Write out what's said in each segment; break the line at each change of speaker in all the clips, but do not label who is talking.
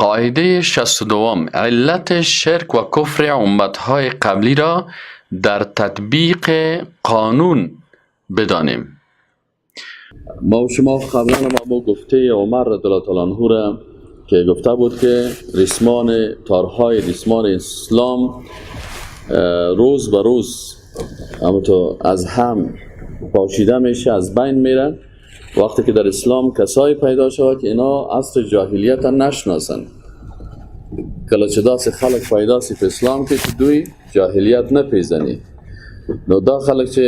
قاعده 62، علت شرک و کفر امتهای قبلی را در تطبیق قانون بدانیم. ما و شما قبلا ما گفته عمر رضی الله تعالی عنه را که گفته بود که ریسمان تارهای ریسمان اسلام روز به روز تو از هم پاشیده میشه، از بین میره. وقتی که در اسلام کسایی پیدا شود که اینا عصر جاهلیت نشناسن، کله چې داسې خلک پیدا سي په اسلام کې چې دوی جاهلیت نه پیژني، نو دا خلک چې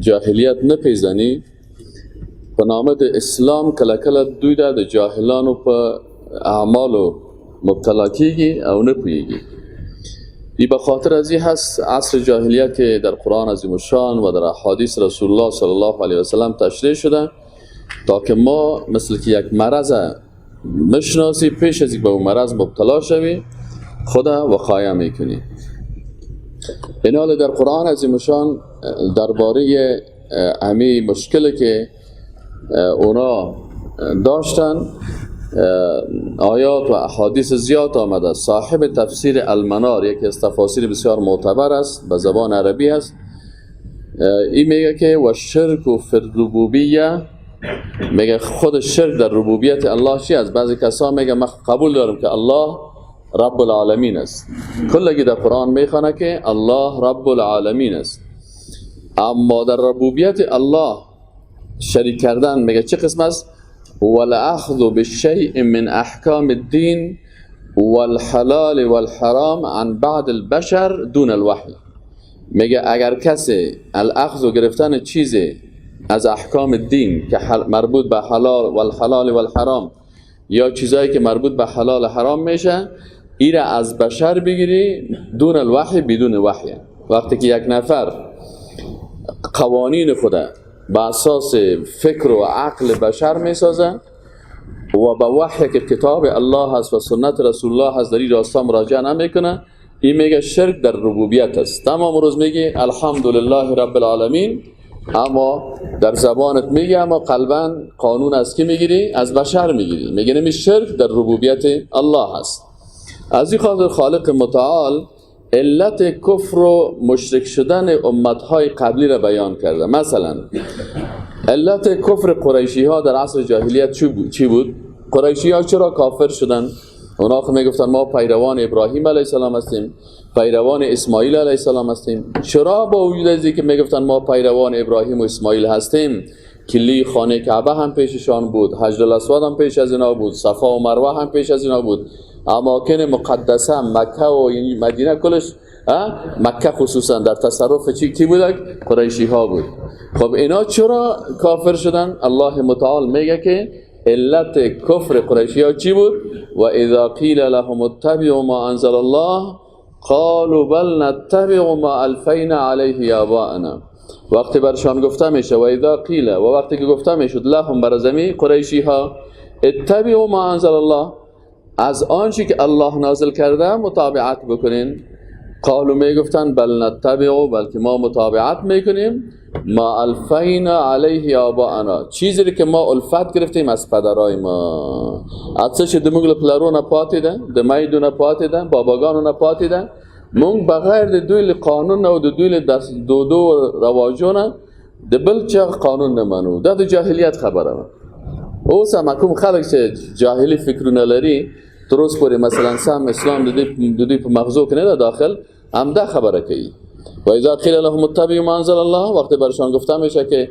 جاهلیت نه پیژني په نامه د اسلام کله کله دوی د جاهلانو په اعمالو مبتلا کیږي او نه پوهیږي. ای به خاطر از این هست عصر جاهلیت که در قرآن عظیم الشان و در احادیث رسول الله صلی الله علیه و سلم تشریح شده تا که ما مثل که یک مرض مشناسی پیش از اینکه به اون مرض مبتلا شوی خدا وقایه میکنی. این حال در قرآن عظیم الشان درباره امی مشکل که اونا داشتن آیات و احادیث زیاد آمده. صاحب تفسیر المنار یکی از تفاسیر بسیار معتبر است، به زبان عربی است. این میگه که و شرک فی الربوبیه، میگه خود شرک در ربوبیت الله چی است؟ بعضی کسا میگه من قبول دارم که الله رب العالمین است، کلگی در قرآن میخوانه که الله رب العالمین است، اما در ربوبیت الله شریک کردن میگه چه قسم است؟ والأخذ بالشيء من احکام الدین والحلال والحرام عن بعض البشر دون الوحی. میگه اگر کسی الاخذ و گرفتن چیزی از احکام دین که مربوط به حلال والحلال والحرام یا چیزایی که مربوط به حلال و حرام میشه ایره از بشر بگیری دون الوحی، بدون وحی. وقتی که یک نفر قوانین خدا به اساس فکر و عقل بشر میسازه و به وحی که کتاب الله هست و سنت رسول الله هست در این راستا مراجعه نمیکنه، این میگه شرک در ربوبیت است. تمام روز میگه الحمدلله رب العالمین، اما در زبانت میگه، اما قلبا قانون از کی میگیری؟ از بشر میگیری. میگه نمی شرک در ربوبیت الله هست. از این خاطر خالق متعال علت کفر و مشرک شدن امتهای قبلی را بیان کرده. مثلا علت کفر قریشی ها در عصر جاهلیت چی بود؟ قریشی ها چرا کافر شدن؟ اونا خود میگفتن ما پیروان ابراهیم علیه السلام هستیم، پیروان اسماعیل علیه السلام هستیم. چرا با وجود از اینکه میگفتن ما پیروان ابراهیم و اسماعیل هستیم، کلی خانه کعبه هم پیششان بود، حجر الاسود هم پیش از اینا بود، صفا و مروه هم پیش از اینا بود، اماکن مقدسه مکه و مدینه کلش، مکه خصوصا در تصرف چی کی بود؟ قریشی ها بود. خب اینا چرا کافر شدن؟ الله متعال میگه که علت کفر قریشی ها چی بود؟ و اذا قیل لهم اتبعوا ما انزل الله قالوا بل نتبع ما الفینا علیه آباءنا. وقتی برشان گفته میشه و اذا قیل، و وقتی که گفته میشد لهم بر زمین قریشی ها اتبعوا ما انزل الله، از آنچه که الله نازل کرده متابعت بکنین، قالوا میگفتن بل نتبع، بلکه ما متابعت میکنیم ما الفینا علیه آباءنا، چیزی که ما الفت گرفتیم از پدرای ما. از څه چې د موږ له پلرونه پاتې ده، د میدونه پاتې ده، باباګانو نه پاتې ده، موږ بغیر د دوی له قانون او د دوی له دودو رواجونه د بل چا قانون نه منو. دا د جاهلیت خبره ده. اوس هم کوم خلک چې جاهلي فکرونه لري تر اوسه پورې مثلا سم اسلام د دوی په مغزو کې نه ده داخل، همدا خبره کوي. و اذا قیل لهم اتبعوا ما انزل الله، وقتی برشان گفته میشه که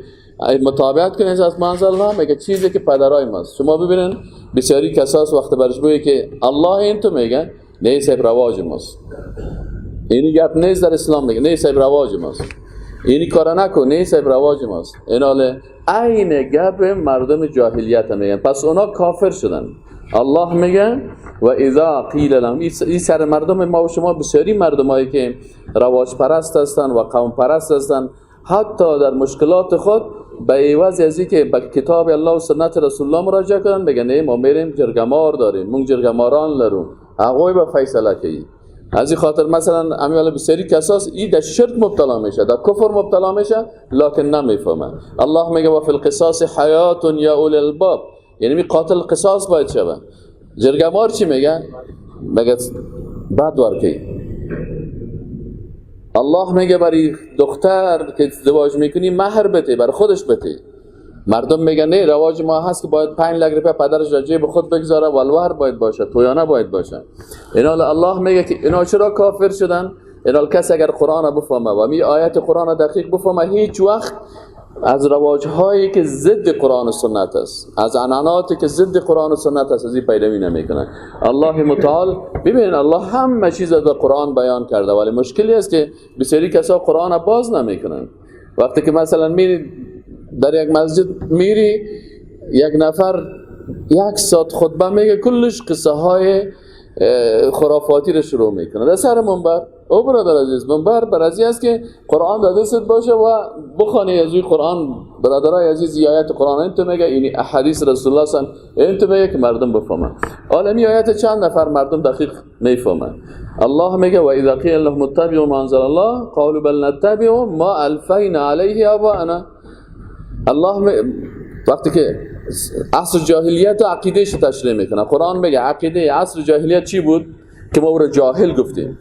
متابعت کنید از ما انزل الله، میگه چیزی که پدرای ماست. شما ببینن بسیاری کساس وقتی برش بگه که الله این تو میگه نه صاحب رواج ماست، اینی گپ نیست در اسلام، میگه نه صاحب رواج ماست، اینی کارا نکن، نه صاحب رواج ماست. این حال عین گپ مردم جاهلیت میگن. پس اونا کافر شدن. الله میگه و اذا قیل لهم، این سر مردم ما و شما بسیاری مردمایی که رواج پرست هستن و قوم پرست هستن، حتی در مشکلات خود به عوض از اینکه به کتاب الله و سنت رسول الله مراجعه کنن، میگن نه ما میریم جرگمار داریم، مونږ جرگماران لرو، هغوی به فیصله کوي. از این خاطر مثلا امیال بسیاری کساس ای در شرک مبتلا میشه، در کفر مبتلا میشه، لکن نمیفهمه. الله میگه و فی القصاص حیات یا اولی الالباب، یعنی می قاتل قصاص باید شوه. جرګمار چی میگه؟ میگه بد ورکی. الله میگه برای دختر که ازدواج میکنی مهر بده، برای خودش بده. مردم میگن نه، رواج ما هست که باید 5 لک روپیه پدرش را جیب خود بگذاره، ولور باید باشه، تویانه باید باشه. اینا الله میگه که اینا چرا کافر شدن؟ اینا کس اگر قرآن بفهمه و می آیت قرآن دقیق بفهمه، هیچ وقت از رواج هایی که ضد قرآن و سنت است، از عنعناتی که ضد قرآن و سنت است، از این پیروی نمیکنه. الله متعال ببین، الله همه چیز در قرآن بیان کرده، ولی مشکلی است که بسیاری کسا قرآن باز نمیکنن. وقتی که مثلا میری در یک مسجد، میری یک نفر یک ساعت خطبه میگه، کلش قصه های خرافاتی رو شروع میکنه در سر منبر. او برادر عزیز، منبر برازی است که قرآن در دستت باشه و بخوانی از روی قرآن. برادرای عزیز، آیت قرآن این تو میگه، این احادیث رسول الله صلی این تو میگه که مردم بفهمن. عالمی آیت چند نفر مردم دقیق میفهمن. الله میگه و اذا قیل لهم اتبعوا ما انزل الله قالوا بل نتبع ما الفینا علیه آباءنا. الله وقتی که عصر جاهلیت و عقیده‌اش تشریح میکنه، قرآن میگه عقیده عصر جاهلیت چی بود که ما او رو جاهل گفتیم،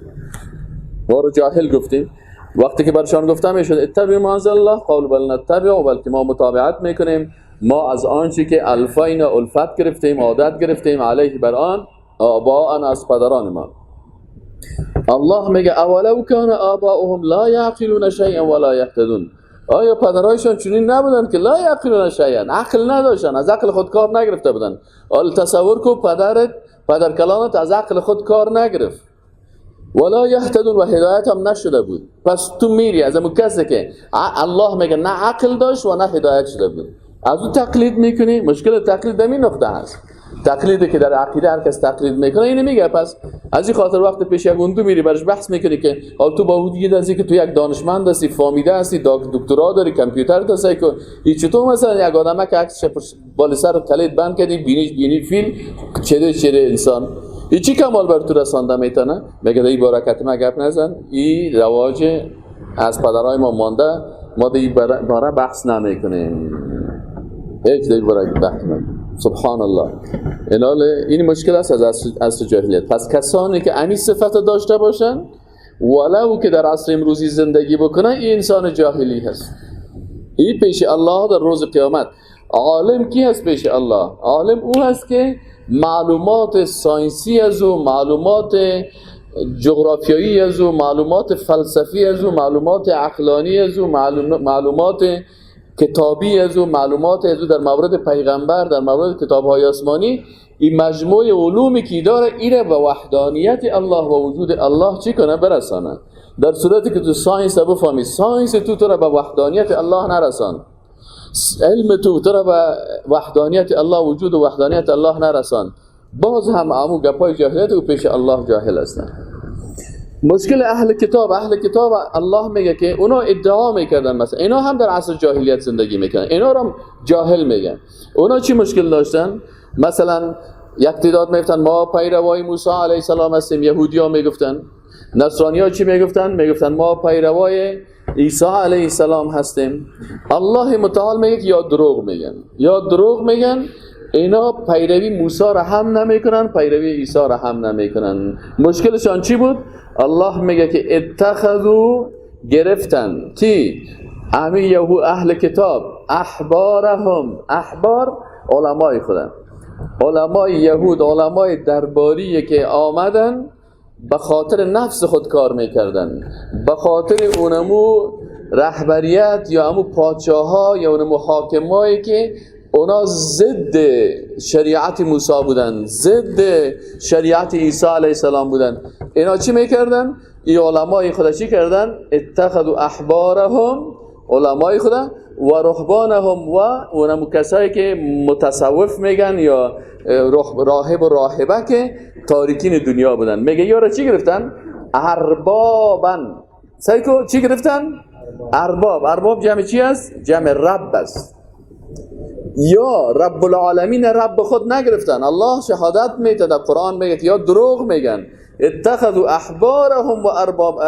ما رو جاهل گفتیم. وقتی که برشان گفته میشد اتبعوا ما انزل الله قالوا بل نتبع، بلکه ما متابعت میکنیم، ما از آنچه که الفینا الفت گرفتیم، عادت گرفتیم، علیه بر آن آباءنا، از پدران ما. الله میگه اولو کان آباؤهم لا یعقلون شیئا ولا یهتدون. آیا پدرایشان چنین نبودند که لا یعقلون شیئا، عقل نداشتن، از عقل خود کار نگرفته بودند؟ حالا تصور کو پدرت، پدر کلانت از عقل خود کار نگرفت، ولا یهتدون، و هدایت هم نشده بود. پس تو میری از اون کسی که الله میگه نه عقل داشت و نه هدایت شده بود، از او تقلید میکنی. مشکل تقلید در این نقطه هست، تقلیدی که در عقیده هر کس تقلید میکنه اینو میگه. پس از این خاطر وقت پیش یک اون تو میری برش بحث میکنی که حالا تو با او دیگه از که تو یک دانشمند هستی، فامیده هستی، دکترا داری، کامپیوتر داری، که این چطور مثلا یک آدمه که عکسش بالا سر کلید بند کردی، بینیش بینی فیل، چهره چهره انسان، این چی کمال بر تو رسانده میتونه؟ میگه این برکت ما گپ نزن، این رواج از پدرای ما مانده، ما در این باره بحث نمیکنیم، هیچ در این باره بحث نمیکنیم. سبحان الله. این مشکل است از عصر جاهلیت. پس کسانی که امی صفت داشته باشن ولو که در عصر امروزی زندگی بکنن، این انسان جاهلی هست. این پیش الله در روز قیامت. عالم کی هست پیش الله؟ عالم او هست که معلومات ساینسی از او، معلومات جغرافیایی از او، معلومات فلسفی از او، معلومات عقلانی از او، معلومات کتابی از او، معلومات از او در مورد پیغمبر، در مورد کتاب‌های آسمانی، این مجموعه علومی که داره ایره به وحدانیت الله و وجود الله چی کنه؟ برسانه. در صورتی که تو science بفهمی، science تو را به وحدانیت الله نرسان، علم تو را به وحدانیت الله، وجود و وحدانیت الله نرسان، باز هم امو گپای جاهلیت و پیش الله جاهل هستن. مشکل اهل کتاب، اهل کتاب الله میگه که اونا ادعا میکردن، مثلا اینا هم در عصر جاهلیت زندگی میکردن، اینا رو جاهل میگن. اونا چی مشکل داشتن؟ مثلا یک تعداد میگفتن ما پیروای موسی علیه السلام هستیم، یهودیا میگفتن. نصرانیا چی میگفتن؟ میگفتن ما پیروای عیسی علیه السلام هستیم. الله متعال میگه که یا دروغ میگن، یا دروغ میگن. اینا پیروی موسی را هم نمیکنن، پیروی عیسی را هم نمیکنن. مشکلشان چی بود؟ الله میگه که اتخذوا، گرفتن کی؟ امی یهو اهل کتاب، احبارهم، احبار علمای خودن، علمای یهود، علمای درباری که آمدن به خاطر نفس خود کار میکردن، به خاطر اونمو رهبریت یا امو پادشاه ها یا اونمو حاکمایی که اونا ضد شریعت موسی بودن، ضد شریعت عیسی علیه السلام بودن. اینا چی میکردن؟ ای علمای خدا چی کردن؟ اتخذوا احبارهم، علمای خدا، و رهبانهم، و اونمو کسایی که متصوف میگن یا راهب و راهبه که تاریکین دنیا بودن. میگه یارا چی گرفتن؟ اربابن. سایکو چی گرفتن؟ ارباب. ارباب جمع چی است؟ جمع رب است. یا رب العالمین رب خود نگرفتن. الله شهادت میده در قرآن، میگه یا دروغ میگن، اتخذوا احبارهم و ارباب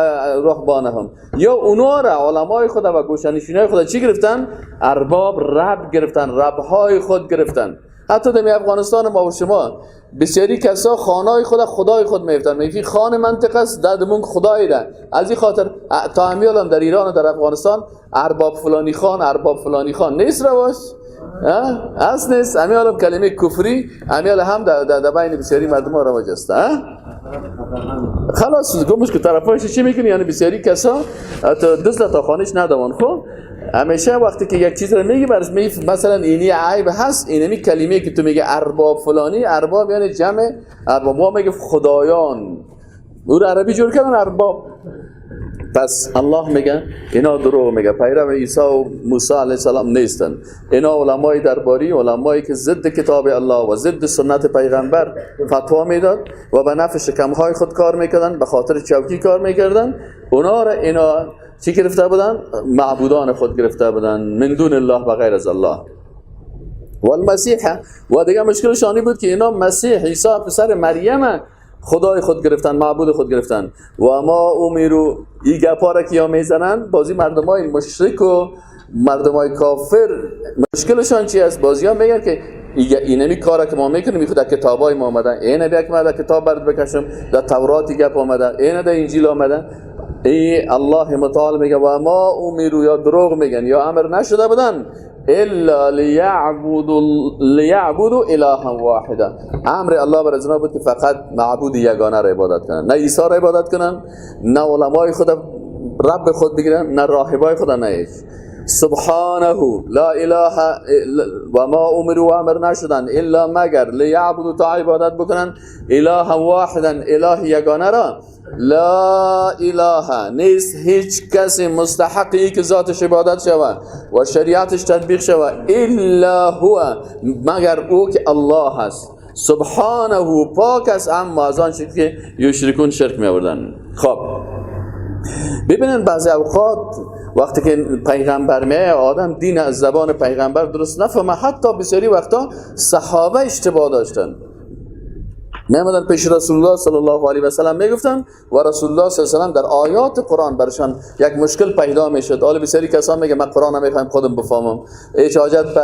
رهبانهم، یا اونا را علمای خدا و گوشنشینای خدا چی گرفتن؟ ارباب رب گرفتن، ربهای خود گرفتن. حتی در افغانستان ما و شما بسیاری کسا خانای خود خدای خود میفتن، میگه خان منطقه است، ددمون خدای ده. از این خاطر تا همیالم در ایران و در افغانستان ارباب فلانی خان، ارباب فلانی خان نیست رواج هست نیست. همیالم کلمه کفری همیال هم در بین بسیاری مردم ها رواج است. خلاص گمش که طرفایش چی میکنی؟ یعنی بسیاری کسا تا دست تا خانش ندوان. خب همیشه وقتی که یک چیز رو میگی برش میگی مثلا اینی عیب هست، اینمی کلمه که تو میگه ارباب فلانی، ارباب یعنی جمع ارباب، ما میگه خدایان، او رو عربی جور کردن ارباب. پس الله میگه اینا دروغ میگه، پیرو عیسی و موسی علیه السلام نیستن. اینا علمای درباری، علمایی که ضد کتاب الله و ضد سنت پیغمبر فتوا میداد و به نفع شکمهای خود کار میکردن، به خاطر چوکی کار میکردن. اونا را اینا چی گرفته بودن؟ معبودان خود گرفته بودن، من دون الله و غیر از الله. و المسیح، و دیگه مشکلشانی بود که اینا مسیح عیسی پسر مریم خدای خود گرفتن، معبود خود گرفتن. و ما امیرو، این گپا را که یا میزنن بازی مردمای مشرک و مردمای کافر مشکلشان چی است؟ بازی ها میگن که اینمی کارا که ما میکنیم خود در کتابای ما آمده، اینه بیا که من در کتاب برد بکشم، در تورات گپ آمده، اینه در انجیل آمده. ای الله متعال میگه و ما امیرو، یا دروغ میگن یا امر نشده بودن، الا لیعبدوا الها واحدا. امر الله بر از بود که فقط معبود یگانه را عبادت کنن، نه عیسی را عبادت کنن، نه علمای خود رب خود بگیرن، نه راهبای خود، نه هیچ. سبحانه لا اله و ما امروا، امر نشدن الا مگر لیعبدوا، تا عبادت بکنن، الها واحدا، اله یگانه را. لا اله، نیست هیچ کسی مستحقی که ذاتش عبادت شود و شریعتش تطبیق شود، الا هو، مگر او که الله هست. سبحانه، پاک است اما از آن چیزی که یشرکون شرک می آوردن. خب ببینن بعضی اوقات وقتی که پیغمبر میه آدم دین از زبان پیغمبر درست نفهمه. حتی بسیاری وقتا صحابه اشتباه داشتن، میامدن پیش رسول الله صلی الله علیه و سلم میگفتن و رسول الله صلی الله علیه و سلم در آیات قرآن برشان یک مشکل پیدا میشد. حالا بسیاری کسان میگه من قرآن نمیفهمم خودم بفهمم، هیچ حاجت به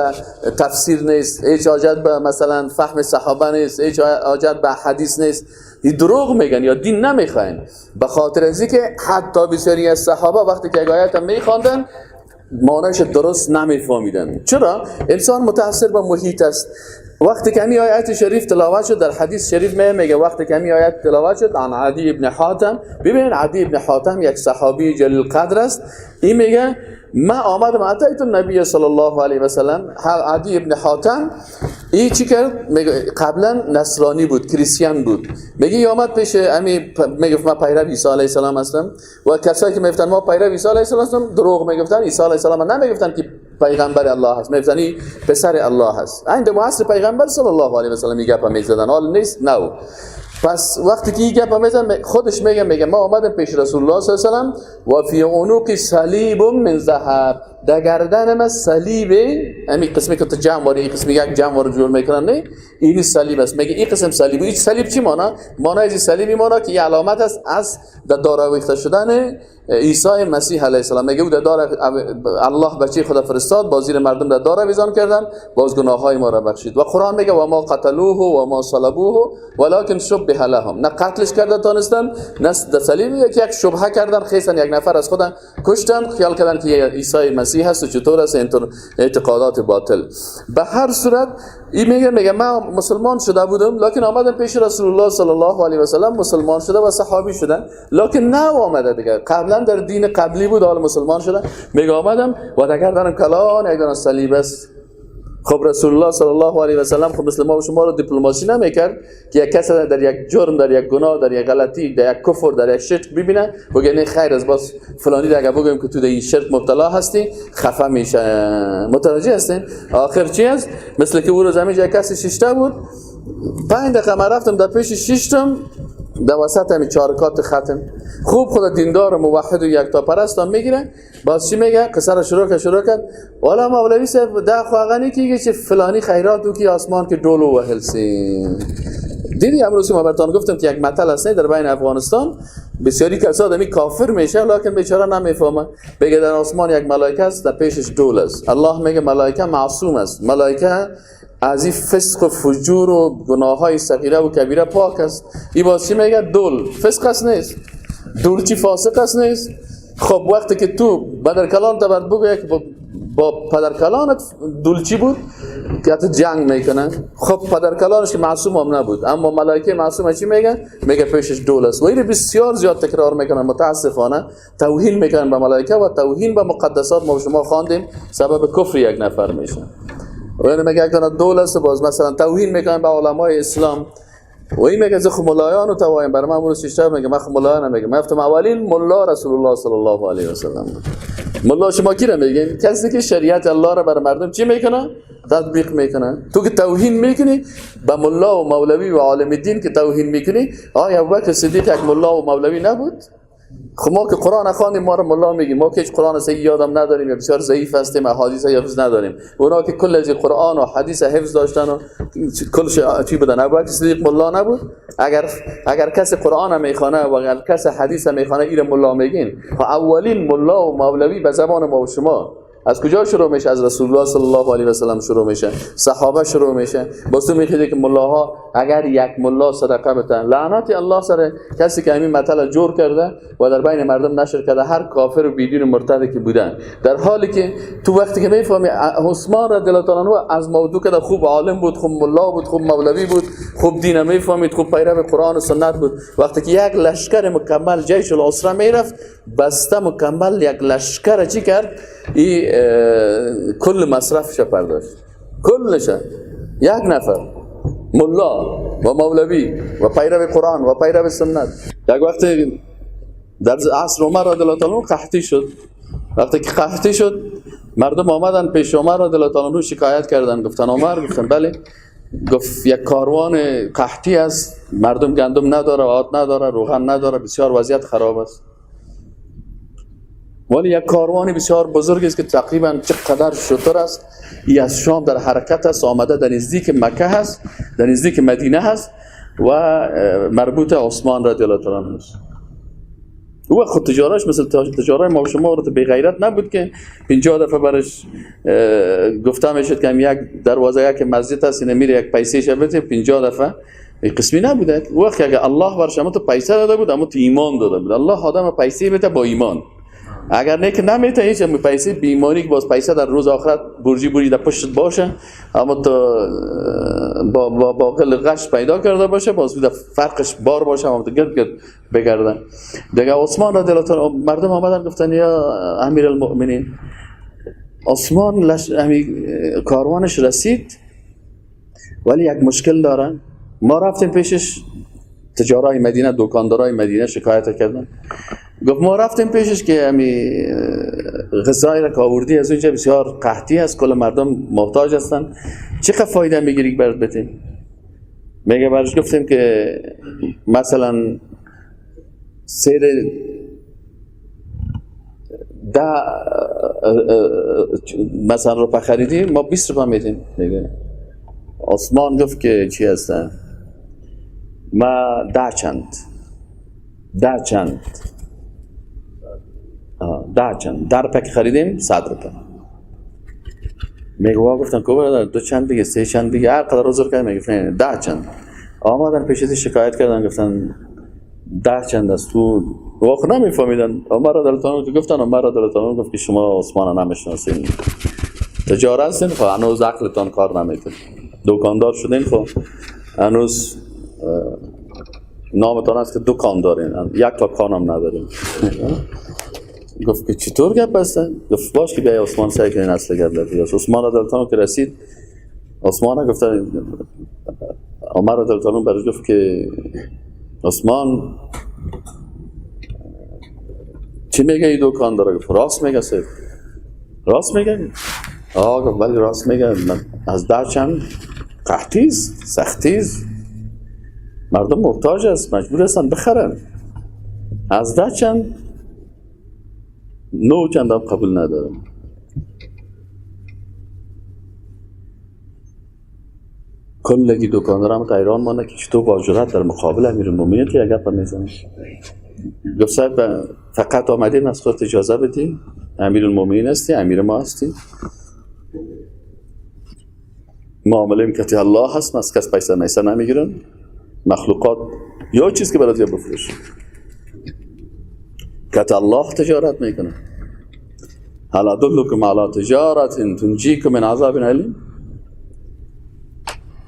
تفسیر نیست، هیچ حاجت به مثلا فهم صحابه نیست، هیچ حاجت به حدیث نیست. دروغ میگن یا دین نمیخواین، به خاطر از اینکه حتی بسیاری از صحابه وقتی که یک آیت میخواندن معنیش درست نمیفهمیدن. چرا؟ انسان متاثر به محیط است. وقتی که همی آیت شریف تلاوت شد، در حدیث شریف میگه وقتی که همی آیت تلاوت شد عن عدی ابن حاتم، ببینید عدی ابن حاتم یک صحابی جلیل قدر است. این میگه ما آمدم اتیت النبی صلی الله علیه و سلم. عدی ابن حاتم این چی کرد؟ میگه قبلا نصرانی بود، کریستیان بود. میگه آمد پیش امی، میگه ما پیرو عیسی علیه السلام هستم و کسایی که میگفتن ما پیرو عیسی علیه السلام هستم دروغ میگفتن. عیسی علیه السلام نمیگفتن که پیغمبر الله هست، میگفتن این پسر الله هست. عند معاصر پیغمبر صلی الله علیه و سلم این گپ میزدن، حال نیست نو. پس وقتی که این گپ میزن خودش میگه ما آمدم پیش رسول الله صلی الله علیه و سلم و فی عنق صلیب من ذهب، در گردن ما صلیب، همین قسمی که تو جمع واری، این قسمی یک جمع واری جور میکنن، نه این صلیب است. میگه این قسم صلیب، این صلیب چی معنا؟ معنای این صلیب معنا که یه علامت است از در دار آویخته شدن عیسی مسیح علیه السلام. میگه او در دار الله بچه خدا فرستاد، باز زیر مردم در دار آویزان کردن، باز گناههای ما را بخشید. و قرآن میگه و ما قتلوه و ما صلبوه ولکن شبه لهم، نه قتلش کرده تانستن نه در صلیب، یک شبهه کردن، خیسن یک نفر از خودن کشتن، خیال کردن که عیسی مسیح هست و چطور است، اعتقادات باطل. به هر صورت این میگه من مسلمان شده بودم، لکن آمدم پیش رسول الله صلی الله علیه و سلم، مسلمان شده و صحابی شدن، لکن نه آمده دیگه، قبلا در دین قبلی بود، حال مسلمان شده. میگه آمدم و در گردنم کلان یک دانه صلیب است. خب رسول الله صلی الله علیه و سلم خب مثل ما و شما رو دیپلماسی نمیکرد که یک کس در یک جرم، در یک گناه، در یک غلطی، در یک کفر، در یک شرک ببینه بگه نه خیر از باز فلانی اگه بگیم که تو در این شرک مبتلا هستی خفه میشه. متوجه هستین؟ آخر چی است؟ مثل که او روز همینجا یک کسی ششته بود، 5 دقیقه من رفتم در پیش ششتم، در وسط همین چارکات ختم، خوب خود دیندار و موحد و یکتا پرست هم میگیره. باز چی میگه؟ قصه رو شروع کرد والا مولوی صاحب ده خواغنی که چه فلانی خیرات او که آسمان که دولو و هلسی. دیدی امروز ما براتون گفتم که یک متل هست در بین افغانستان، بسیاری کسا آدمی کافر میشه لکن بیچاره نمیفهمه، بگه در آسمان یک ملائکه است در پیشش دول است. الله میگه ملائکه معصوم است، ملائکه از این فسق و فجور و گناه‌های صغیره و کبیره پاک است. این باز چی میگه؟ دول فسق است نیست، دول چی فاسق است نیست. خب وقتی که تو پدر کلان تا برات بگوید که با پدر کلانت دولچی بود که حتی جنگ میکنه، خب پدر کلانش که معصوم هم نبود، اما ملائکه معصوم چی میگن؟ میگه پیشش دول است. و این بسیار زیاد تکرار میکنن، متاسفانه توهین میکنن به ملائکه و توهین به مقدسات. ما شما خواندیم سبب کفر یک نفر میشه. و یعنی میگه یک دانه دول است، باز مثلا توهین میکنن به علمای اسلام. و این میگه خب ملایان و توایم برای من امروز شیشتر میگه من خب ملایان میگه. من گفتم اولین ملا رسول الله صلی الله علیه و سلم. ملا شما کی را میگین؟ کسی که شریعت الله را بر مردم چی میکنه؟ تطبیق میکنه. تو که توهین میکنی به ملا و مولوی و عالم دین که توهین میکنی، آیا ابوبکر صدیق یک ملا و مولوی نبود؟ خب ما که قرآن خواندیم ما را ملا میگیم، ما که هیچ قرآن صحیح یادم نداریم یا بسیار ضعیف هستیم، احادیث حفظ نداریم. اونا که کل از قرآن و حدیث حفظ داشتن و کلش چی بودن؟ ابوبکر صدیق ملا نبود؟ اگر کسی قرآن میخوانه و اگر کسی حدیث میخوانه این ملا میگین. خب اولین ملا و مولوی به زبان ما و شما از کجا شروع میشه؟ از رسول الله صلی الله علیه و سلم شروع میشه، صحابه شروع میشه. باز تو میخواد که ملاها اگر یک ملا صدقه بتن، لعنت الله سر کسی که همین مطلب جور کرده و در بین مردم نشر کرده، هر کافر و بیدین و مرتد که بودن. در حالی که تو وقتی که میفهمی عثمان رضی الله تعالی عنہ از موضوع که خوب عالم بود، خوب ملا بود، خوب مولوی بود، خوب دین میفهمید، خوب پیرو قرآن و سنت بود، وقتی که یک لشکر مکمل جیش العسره میرفت، بسته مکمل یک لشکر چی کرد؟ ای کل مصرفش پرداشت، کلش. یک نفر ملا و مولوی و پیرو قرآن و پیرو سنت. یک وقت در عصر عمر رضی الله تعالی عنہ قحطی شد. وقتی که قحطی شد مردم آمدن پیش عمر رضی الله تعالی عنہ شکایت کردن، گفتن عمر، گفتن بله. گفت یک کاروان قحطی است، مردم گندم نداره، آرد نداره، روغن نداره، بسیار وضعیت خراب است. ولی یک کاروانی بسیار بزرگ است که تقریبا چقدر شتر است، ای از شام در حرکت است، آمده در نزدیک مکه هست، در نزدیک مدینه هست و مربوط عثمان رضی الله تعالی عنہ است. او خود تجارش مثل تجارای ما و شما رو بی غیرت نبود که 50 دفعه برش گفته میشد که یک دروازه یک مسجد هست، اینه میره یک پیسه شه بده 50 دفعه. این قسمی نبوده. وقتی اگه الله بر شما تو پیسه داده بود، اما تو ایمان داده بود. الله آدم پیسه بده با ایمان، اگر نه که نمیته هیچ پیسه بیماری که باز پیسه در روز آخرت برجی بری در پشت باشه، اما تو با با غش پیدا کرده باشه، باز در فرقش بار باشه، اما تو گرد گرد بگردن دیگه. عثمان رضی الله تعالی مردم آمدن گفتن یا امیرالمؤمنین، عثمان کاروانش رسید ولی یک مشکل دارن. ما رفتیم پیشش، تجارای مدینه، دکاندارای مدینه شکایت کردن. گفت ما رفتیم پیشش که همی غذایی را که آوردی از اونجا بسیار قحطی است، کل مردم محتاج هستن، چقدر فایده میگیری برات بدیم؟ میگه برش گفتیم که مثلا سیر 10 مثلا روپه خریدیم، ما 20 روپه میدیم. میگه عثمان گفت که چی هستن؟ ما 10 چند 10 چند 10 چند در پک خریدیم 100 روپه. میگه وا گفتن که برادر 2 چند دیگه، 3 چند دیگه، هر قدر عذر کردن. میگه 10 چند. آمدن پیش از شکایت کردن، گفتن 10 چند است. تو واقعا نمیفهمیدن. عمر رضی الله عنه گفتن، عمر رضی الله عنه گفت که شما عثمان نمیشناسین، تجار هستین، خب هنوز عقلتان کار نمیکنه، دکاندار شدین، خب هنوز نامتان است که دکان دارین، یک تا کانم ندارین. گفت که چطور گپ هستن؟ گفت باش که بیای عثمان سعی کنین اصل گپ لفی. عثمان رضی الله عنه که رسید، عثمان گفت، عمر رضی الله عنه برش گفت که عثمان چی میگه این دکان داره؟ گفت راست میگه سید، راست میگه؟ آه گفت بله راست میگه، از 10 چند قحطیست، سختیست، مردم محتاج است، مجبور هستن بخرن، از 10 چند 9 چند هم قبول ندارم. کلگی دکاندارم تا ایران مانده که چطور با جرأت در مقابل امیرالمومنین که گپ میزنه. گفت صاحب فقط آمدیم از خودت اجازه بدی، امیرالمومنین هستی، امیر ما هستی. معامله کتی الله هست، من از کس پیسه میسه نمیگیرم، مخلوقات یا چیز که برات یا بفروش، کتی الله تجارت میکنه. هل ادلکم علی تجارت تنجیکم من عذاب الیم؟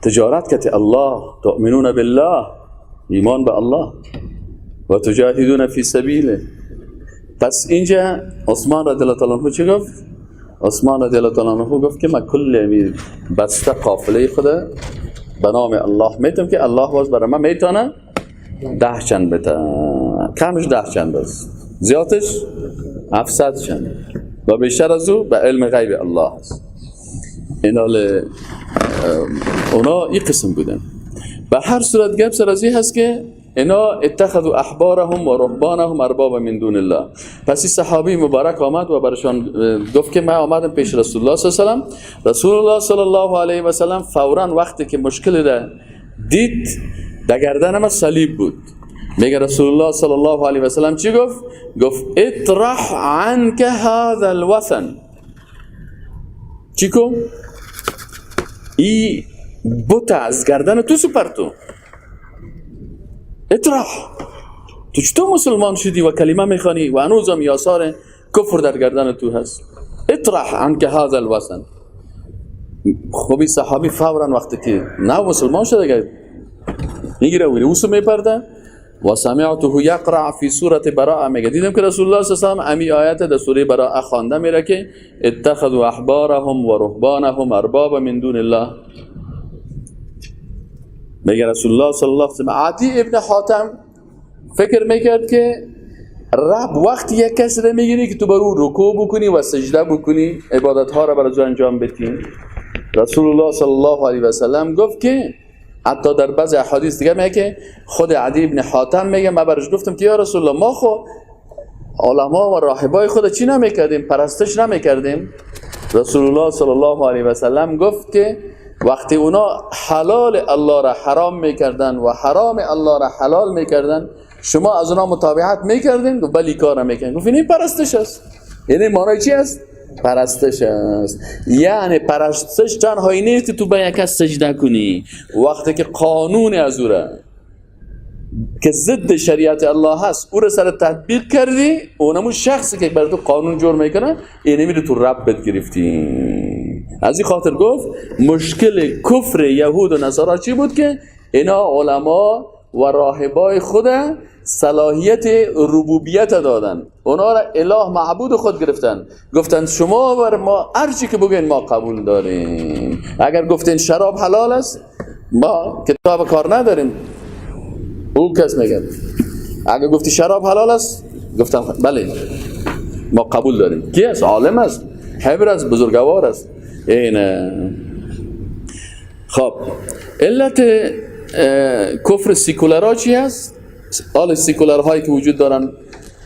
تجارت کتی الله، تؤمنون بالله، ایمان به الله، و تجاهدون فی سبیله. پس اینجا عثمان رضی الله تعالی عنه چی گفت؟ عثمان رضی الله تعالی عنه گفت که من کل بسته قافله خود به نام الله میتونم که الله باز برای من میتونه 10 چند بده، کمش 10 چند است، زیادش 700 چند و بیشتر از او به علم غیب الله است. این حال اونا این قسم بودن. به هر صورت گپ سر از این هست که اینا اتخذوا احبارهم و رهبانهم اربابا من دون الله. پس این صحابی مبارک آمد و برشان گفت که من آمدم پیش رسول الله صلی الله علیه و سلم. رسول الله صلی الله علیه و سلم فورا وقتی که مشکل را دید در گردن ما صلیب بود. میگه رسول الله صلی الله علیه و سلم چی گفت؟ گفت اطرح عنك هذا الوثن. چی کو؟ ای بت از گردن تو سپر تو اطرح. تو چطور مسلمان شدی و کلمه میخوانی و هنوزم یاسار کفر در گردن تو هست؟ اطرح عنك هذا الوثن. خب این صحابی فورا وقتی که نه مسلمان شده دیگه میگیره و اوسو میپرده. و سمعته یقرأ فی سوره براءه، میگه دیدم که رسول الله صلی الله علیه و سلم امی آیت در سوره براءه خوانده میره که اتخذوا احبارهم و رهبانهم اربابا من دون الله. میگه رسول الله صلی الله علیه و سلم عدی ابن حاتم فکر میکرد که رب وقتی یک کسی رو میگیری که تو بر او رکوع بکنی و سجده بکنی، عبادت ها رو برای انجام بدی. رسول الله صلی الله علیه و سلم گفت که حتی در بعضی احادیث دیگه میگه که خود عدی ابن حاتم میگه من برش گفتم که یا رسول الله ما خو علما و راهبای خود چی نمیکردیم، پرستش نمیکردیم. رسول الله صلی الله علیه و سلم گفت که وقتی اونا حلال الله را حرام میکردن و حرام الله را حلال میکردن، شما از اونا متابعت میکردین؟ گفت بلی کار نمیکردین. گفت این پرستش است. یعنی معنی چی است؟ پرستش است. یعنی پرستش تنهایی نیست که تو به یک کس سجده کنی. وقتی که قانون از او را که ضد شریعت الله هست او را سر تطبیق کردی، اونمون شخصی که برای تو قانون جور میکنه اینه میره تو رب بد گرفتی. از این خاطر گفت مشکل کفر یهود و نصارا چی بود؟ که اینا علما و راهبای خود صلاحیت ربوبیت دادن، اونا را اله معبود خود گرفتن، گفتن شما بر ما هر چی که بگین ما قبول داریم. اگر گفتین شراب حلال است ما کتاب کار نداریم، او کس میگه. اگر گفتی شراب حلال است، گفتن بله ما قبول داریم. کی است؟ عالم است، حبر است، بزرگوار است. این خب علت کفر سیکولرها چی است؟ حال سیکولرهایی که وجود دارن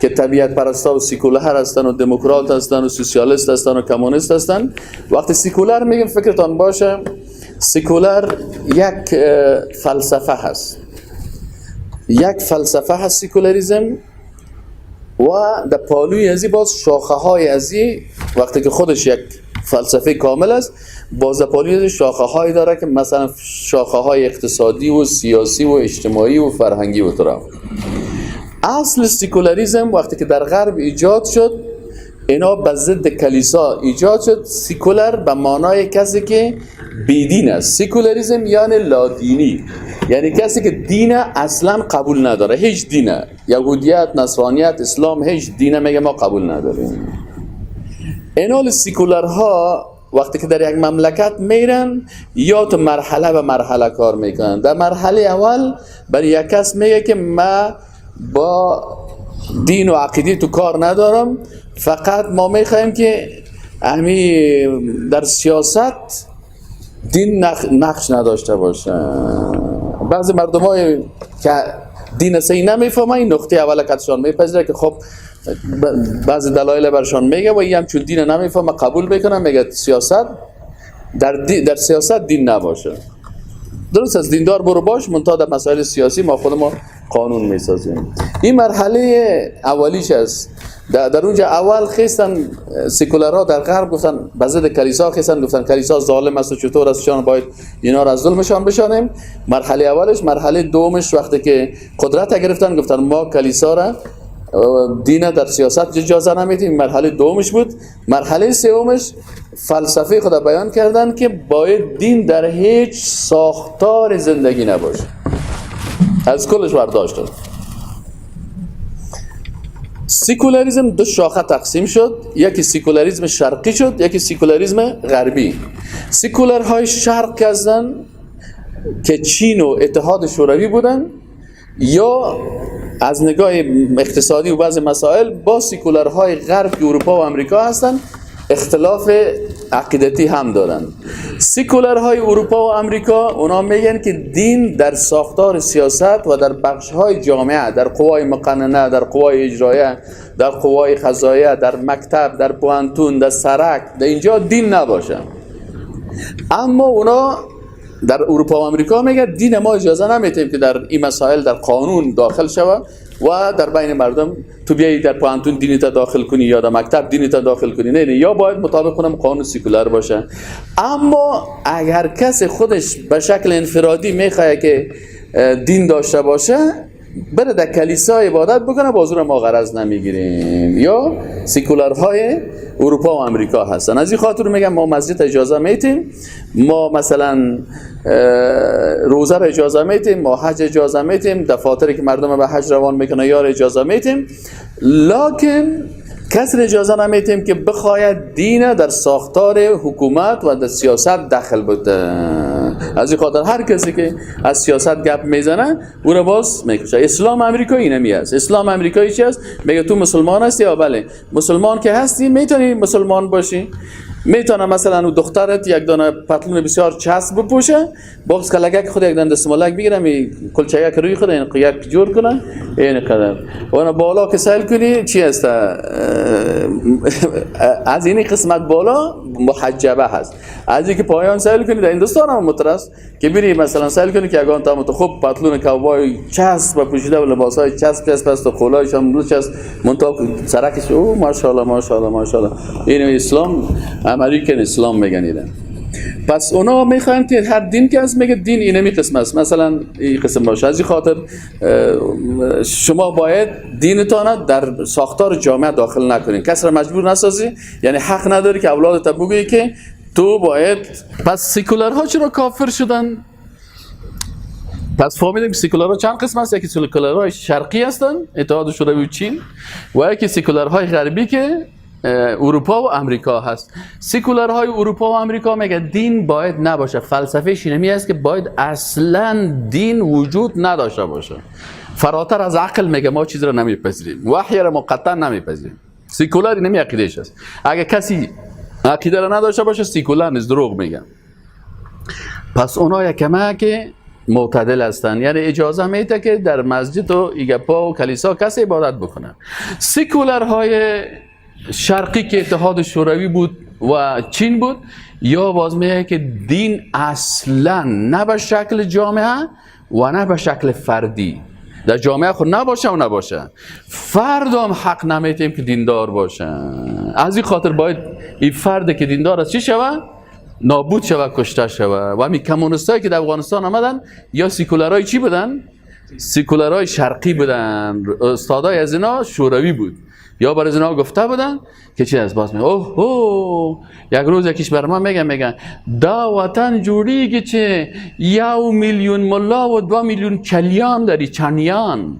که طبیعت پرستا و سیکولر هستن و دموکرات هستن و سوسیالیست هستن و کمونیست هستن. وقتی سیکولر میگیم فکرتان باشه سیکولر یک فلسفه هست، یک فلسفه هست سیکولاریزم، و در پالوی ازی باز شاخه های ازی وقتی که خودش یک فلسفه کامل است، باز در پالوی ازی شاخه های داره که مثلا شاخه های اقتصادی و سیاسی و اجتماعی و فرهنگی و طرف. اصل سیکولاریزم وقتی که در غرب ایجاد شد، اینا به ضد کلیسا ایجاد شد. سیکولر به معنای کسی که بیدین است. سیکولاریزم یعنی لادینی، یعنی کسی که دین اصلا قبول نداره، هیچ دینه، یهودیت، نصرانیت، اسلام، هیچ دینه میگه ما قبول نداریم. اینال سیکولرها وقتی که در یک مملکت میرن یا تو مرحله به مرحله کار میکنن. در مرحله اول برای یک کس میگه که ما با دین و عقیده تو کار ندارم، فقط ما میخوایم که همی در سیاست دین نقش نداشته باشه. بعضی مردم های که دین صحیح نمیفهمن این نقطه اول کتشان میپذیره که خب بعضی دلایل برشان میگه و این هم چون دین نمیفهمه قبول میکنه، میگه سیاست در سیاست دین نباشه. درست از دیندار برو باش، منتها در مسائل سیاسی ما خود ما قانون میسازیم. این مرحله اولیش است. در اونجا اول خیستن سکولارها در غرب گفتن به ضد کلیسا خیستن، گفتن کلیسا ظالم است و چطور است، شان باید اینا را از ظلمشان بشانیم. مرحله اولش. مرحله دومش وقتی که قدرت گرفتن گفتن ما کلیسا را دین در سیاست اجازه نمیدیم. مرحله دومش بود. مرحله سومش فلسفه خود بیان کردن که باید دین در هیچ ساختار زندگی نباشه، از کلش برداشتن. سیکولاریسم دو شاخه تقسیم شد، یکی سیکولاریسم شرقی شد، یکی سیکولاریسم غربی. سیکولارهای شرق هستن که چین و اتحاد شوروی بودن، یا از نگاه اقتصادی و بعض مسائل با سیکولارهای غرب که اروپا و امریکا هستن اختلاف عقیدتی هم دارن. سیکولارهای اروپا و امریکا اونا میگن که دین در ساختار سیاست و در بخش‌های جامعه، در قوای مقننه، در قوای اجرایه، در قوای قضاییه، در مکتب، در پوانتون، در سرک، در اینجا دین نباشه. اما اونا در اروپا و امریکا میگه دین ما اجازه نمیتیم که در این مسائل در قانون داخل شود و در بین مردم تو بیایی در پوانتون دینی تا داخل کنی یا در مکتب دینی تا داخل کنی، نه نه، یا باید مطابق کنم قانون سیکولار باشه. اما اگر کسی خودش به شکل انفرادی میخواد که دین داشته باشه، بره در کلیسا عبادت بکنه، باز رو ما غرض نمیگیریم. یا سیکولارهای اروپا و امریکا هستن. از این خاطر میگم ما مسجد اجازه میتیم، ما مثلا روزه رو اجازه میتیم، ما حج اجازه میتیم، دفاتری که مردم به حج روان میکنه یا اجازه میتیم، لکن کسی اجازه نمیتیم که بخواید دین در ساختار حکومت و در سیاست دخل بده. از این خاطر هر کسی که از سیاست گپ میزنه او رو باز میکشه. اسلام امریکایی نمی است. اسلام امریکایی چی است؟ میگه تو مسلمان هستی؟ یا بله. مسلمان که هستی میتونی مسلمان باشی، میتونه مثلا اون دخترت یک دانه پتلون بسیار چسب بپوشه، باز کلگک خود یک دانه دستمالک بگیره، می کلچگک روی خود این یک جور کنه این قدر، و بالا که سیل کنی چی است؟ از این قسمت بالا محجبه هست، از اینکه پایان سیل کنی در هندوستان هم مترس که بری مثلا سیل کنی که اگه تا خوب پتلون کاوبای چسب پوشیده و لباسای چسب چسب است و قولایش هم چسب منتها سرکش او ماشاءالله ماشاءالله ماشاءالله. این اسلام امریکن اسلام میگن اینا. پس اونا میخوان که هر دین که هست میگه دین اینمی قسم است، مثلا این قسم باشه. از این خاطر شما باید دینتان در ساختار جامعه داخل نکنین، کس را مجبور نسازی، یعنی حق نداری که اولادت بگویی که تو باید. پس سیکولارها چرا کافر شدن؟ پس فهمیدیم که سیکولارها چند قسم است. یکی سیکولارهای شرقی هستن، اتحاد شوروی و چین، و یکی سیکولارهای غربی که اروپا و امریکا هست. سیکولارهای اروپا و امریکا میگه دین باید نباشه. فلسفه شینمی است که باید اصلا دین وجود نداشته باشه، فراتر از عقل میگه ما چیز را نمیپذیریم، وحی را قطعا نمیپذیریم. سیکولار نمی عقیدهش است. اگه کسی عقیده را نداشته باشه سیکولار نیست، دروغ میگه. پس اونا یکمه که معتدل هستن، یعنی اجازه میده که در مسجد و ایگپا و کلیسا کسی عبادت بکنه. سیکولارهای شرقی که اتحاد شوروی بود و چین بود، یا باز میگه که دین اصلا نه به شکل جامعه و نه به شکل فردی، در جامعه خود نباشه و نباشه، فرد هم حق نمیتیم که دیندار باشه. از این خاطر باید این فرد که دیندار است چی شوه؟ نابود شوه، کشته شوه. و همین کمونیستایی که در افغانستان آمدن یا سیکولارای چی بودن؟ سیکولارای شرقی بودن، استادای از اینا شوروی بود، یا برای اینا گفته بودن که چی از باز میگه اوه اوه. یک روز یکیش بر ما میگن دا وطن جوړیږي چې 1 میلیون ملا و 2 میلیون چلیان داری، چنیان.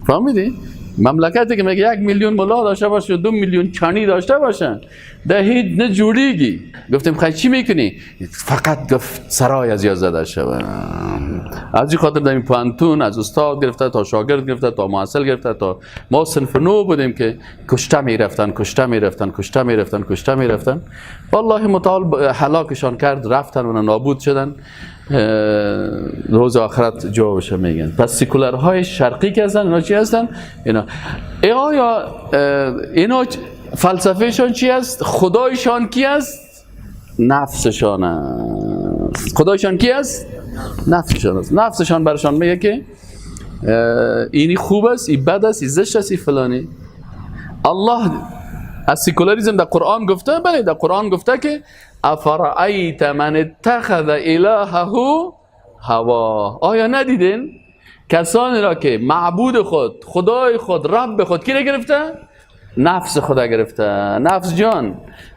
فهمیدی؟ مملکتی که میگه 1 میلیون ملا داشته باشه و 2 میلیون چانی داشته باشن ده هیچ نه جوړیږي. گفتیم خیلی چی میکنی؟ فقط گفت سرای از یاد زده شوه. از این خاطر در این پوهنتون از استاد گرفته تا شاگرد گرفته تا محصل گرفته تا ما صنف نو بودیم که کشته میرفتن، کشته میرفتن، کشته میرفتن، کشته میرفتن. والله متعال هلاکشان کرد، رفتن و نابود شدن. روز آخرت جوابش میگن. پس سیکولارهای شرقی که هستن اینا چی هستن؟ اینا آیا اینا فلسفهشان چی است؟ خدایشان کی است؟ نفسشان است. خدایشان کی است؟ نفسشان است. نفسشان برشان میگه که اینی خوب است، این بد است، این زشت است، این فلانی. الله از سکولاریسم در قرآن گفته، بله در قرآن گفته که افرأیت من اتخذ الهه هوا. آیا ندیدین کسانی را که معبود خود، خدای خود، رب خود کی را گرفته؟ نفس خدا گرفته. نفس جان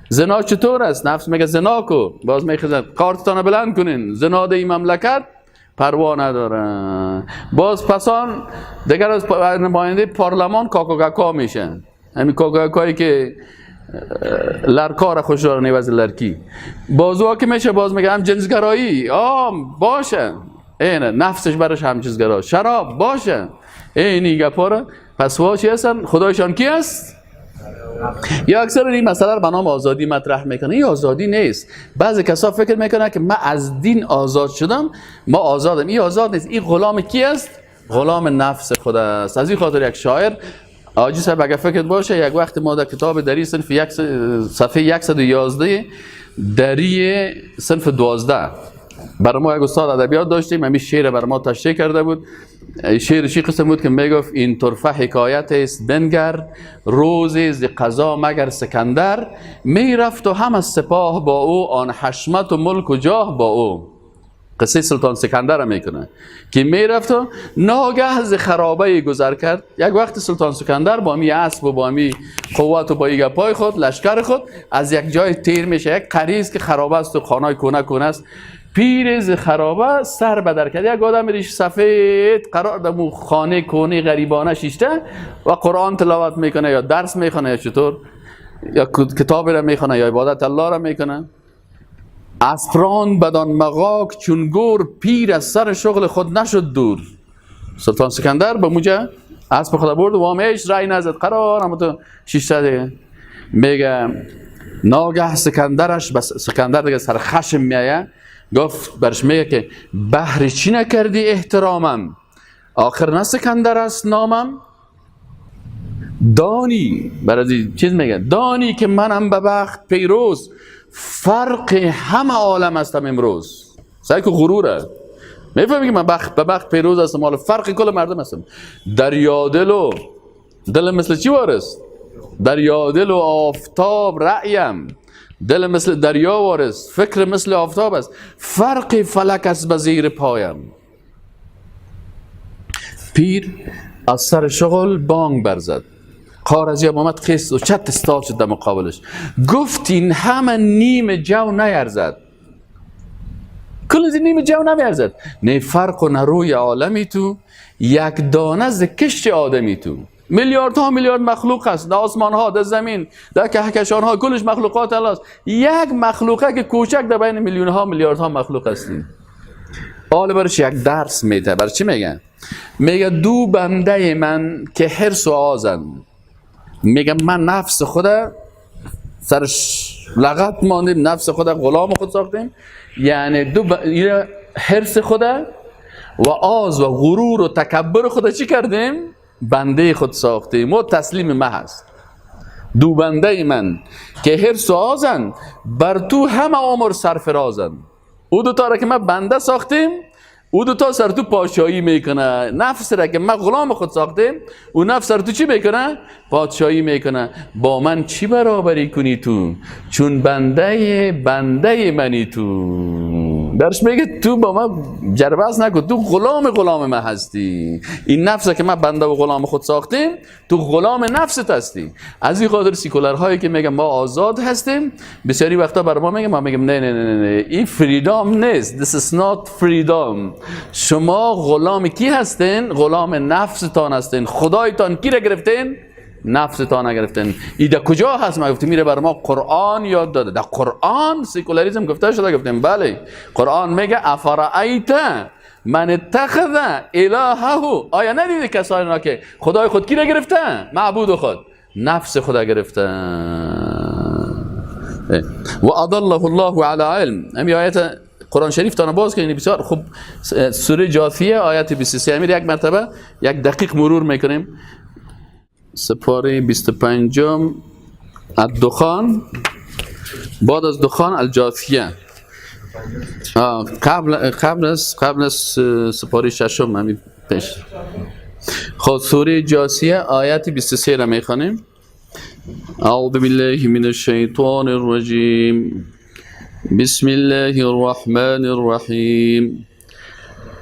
زنا چطور است؟ نفس میگه زنا کو، باز میخواد کارتتان بلند کنین، زنا در این مملکت پروا نداره. باز پسان دیگر از نماینده پارلمان کاکاکاکا میشن، همین کاکاکایی که لرکا را خوش داره، نیوز لرکی. بازو که میشه باز میگه هم جنسگرایی، باشه، اینه نفسش برش هم جنسگرا، شراب باشه، اینی گپا. پس وا چی هستن؟ خدایشان کی است؟ یا اکثر این مسئله رو به نام آزادی مطرح میکنه. این آزادی نیست. بعضی کسا فکر میکنن که من از دین آزاد شدم، ما آزادم. این آزاد نیست. این غلام کی است؟ غلام نفس خود است. از این خاطر یک شاعر آجی صاحب اگه فکرت باشه، یک وقت ما در کتاب دری صنف یک صفحه 111 دری صنف 12 برای ما یک استاد ادبیات داشتیم، همین شعر برای ما تشریح کرده بود. شعر چی قسم بود که میگفت این طرفه حکایت است بنگر، روز ز قضا مگر سکندر، میرفت و هم از سپاه با او، آن حشمت و ملک و جاه با او. قصه سلطان سکندر میکنه که میرفت و ناگه ز خرابه گذر کرد. یک وقت سلطان سکندر با می اسب و با می قوت و با گپای خود، لشکر خود، از یک جای تیر میشه، یک قریز که خرابه است و خانای کونه کونه است، پیر ز خرابه سر بدر کرد. یک آدم ریش سفید قرار در مو خانه کونه غریبانه شیشته و قرآن تلاوت میکنه یا درس میخونه یا چطور، یا کتاب را میخونه یا عبادت الله را میکنه. اسپران بدان مغاک چون گور، پیر از سر شغل خود نشد دور. سلطان سکندر به موجه اسب خود برد و همیش رای نزد، قرار هم تو شیشته دیگه. میگه ناگه سکندرش، بس سکندر دیگه سر خشم میایه، گفت برش میگه که بهر چی نکردی احترامم، آخر نه سکندر است نامم. دانی برای چیز میگه، دانی که منم به بخت پیروز، فرق همه عالم هستم امروز. سعی که غروره، میفهمی که من به بخت پیروز هستم، حالا فرق کل مردم هستم. دریا دل و دل مثل چی وارست؟ دریا دل و آفتاب رأیم، دل مثل دریا وارست، فکر مثل آفتاب است، فرق فلک است به زیر پایم. پیر از سر شغل بانگ برزد، قار از آمد خیست و چت استاد شد در مقابلش. گفت این همه نیم جو نیرزد، کل از نیم جو نمیارزد، نه فرق و نه روی عالمی تو، یک دانه ز کشت آدمی تو. میلیاردها میلیارد مخلوق است در آسمان ها، در زمین، در کهکشان ها، کلش مخلوقات الله است. یک مخلوقه که کوچک در بین میلیون ها میلیاردها مخلوق هستیم. حالا برش یک درس میده. برای چی میگه؟ میگه دو بنده من که حرص و آزن. میگه من نفس خود سرش لغت ماندیم، نفس خود غلام خود ساختیم، یعنی دو حرص خود و آز و غرور و تکبر خود چی کردیم؟ بنده خود ساختیم و تسلیم ما هست. دو بنده من که حرص و آزن، بر تو همه عمر سرفرازن. او دو تا را که ما بنده ساختیم، او دو تا سر تو پادشاهی میکنه. نفس را که ما غلام خود ساختیم، او نفس سر تو چی میکنه؟ پادشاهی میکنه. با من چی برابری کنی تو، چون بنده بنده منی تو. درش میگه تو با من جربز نکن، تو غلام غلام من هستی. این نفس که ما بنده و غلام خود ساختیم، تو غلام نفست هستی. از این خاطر سیکولرهایی که میگن ما آزاد هستیم، بسیاری وقتا بر ما میگن، ما میگیم نه نه نه نه، این فریدام نیست. This is not freedom. شما غلام کی هستین؟ غلام نفستان هستین. خدایتان کی را گرفتین؟ نفستان نگرفتن. این در کجا هست؟ ما گفتیم میره بر ما قرآن یاد داده. در قرآن سیکولاریسم گفته شده. گفتیم بله، قرآن میگه افرأیت من اتخذ الهه. آیا ندیدی کسانی را که خدای خود کی را گرفته؟ معبود خود، نفس خدا گرفته. و اضله الله علی علم. همین آیت قرآن شریف تانه باز کنید بسیار خوب، سوره جاثیه آیت 23. امیر یک مرتبه یک دقیق مرور میکنیم. سپاره 25 الدخان، بعد از دخان الجاثیه. قبل از سپاره ششم همین پیش. خب سوره جاسیه آیت 23 را میخوانیم. اعوذ بالله من الشیطان الرجیم، بسم الله الرحمن الرحیم.